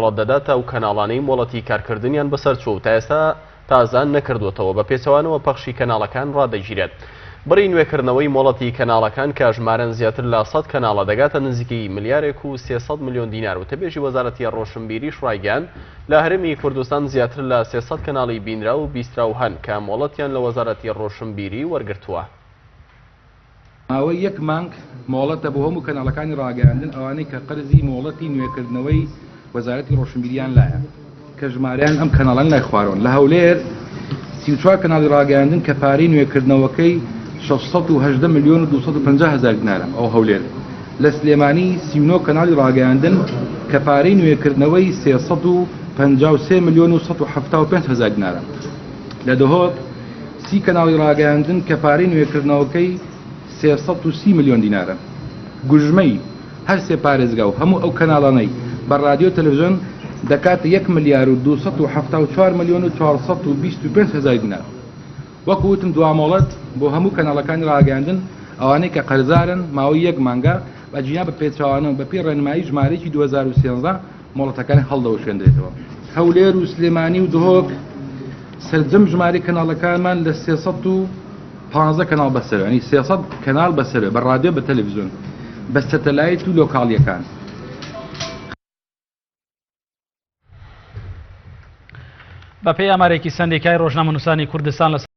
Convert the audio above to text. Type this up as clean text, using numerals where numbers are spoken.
مۆڵەت دەداتە ئەو کەناڵانەی مۆڵەتی کارکردنیان بەسەرچووە و تا ئێستا تازە نەکردووەتەوە، بە پێچەوانەوە پەخشی کەناڵەکان ڕادەگیرێت. بڕی نوێکردنەوەی مۆڵەتی کەناڵەکان کە ژمارەن زیاتر لە سەد کەناڵە دەگاتە نزیکەی ملیارێک و 300 ملیۆن دینار وتەبێژی وەزارەتی ڕۆشنبیریش ڕایگەیاند لە هەرێمی کوردستان زیاتر لە 300 کەناڵی بینراو و بیستراو هەن کە مۆڵەتیان لە وەزارەتی ڕۆشنبیری وەرگرتووە. ماوەی یەک مانگ مۆڵەتە بۆ هەموو کەناڵەکانی ڕاگەیاندن ئەوانەی کە قەرزی مۆڵەتی نوێکردنەوەی وەزارەتی ڕۆشنبیریان لایە کە ژمارەیان ئەم کەناڵانە لای خوارەوەن لە هەولێر 34 کەناڵی ڕاگەیاندن کە پارەی نوێکردنەوەکەی 618 ملیۆن و 250 هەزار دینارە ئەو هەولێر لە سلێمانی 39 کەناڵی ڕاگەیاندن کە پارەی نوێکردنەوەی 353 ملیۆن و 175 هەزار دینارە لە دهۆک سی کەناڵی ڕاگەیاندن کە پارەی نوێکردنەوەکەی 330 ملیۆن دینارە. گوژمەی هەر سێ پارێزگا و هەموو ئەو کەناڵانەی بە ڕادیۆ و تەلەفزیۆن دەکاتە یەک ملیار و 274 ملیۆن و 425 هەزار دینار. وەکو وتم دوامۆڵەت بۆ هەموو کەناڵەکانی ڕاگەیاندن ئەوانەی کە قەرزارن ماوەی یەک مانگە، ئەگینا بە پێچەوانەوە بەپێی ڕێنمایی ژمارەیەکی 2013 مۆڵەتەکانی هەڵدەوەشێندرێتەوە. هەولێر و سلێمانی و دهۆک سەرجەم ژمارەی کەناڵەکانمان لە 315 کەناڵ بەسەر ینی 300 کەناڵ بەسەر بە ڕادیۆ بە تەلەڤیزیۆن بە سەتەلایت و لۆکاڵیەکان. بەپێی ئامارێکی سەندیکای ڕۆژنامەنووسانی کوردستان لە.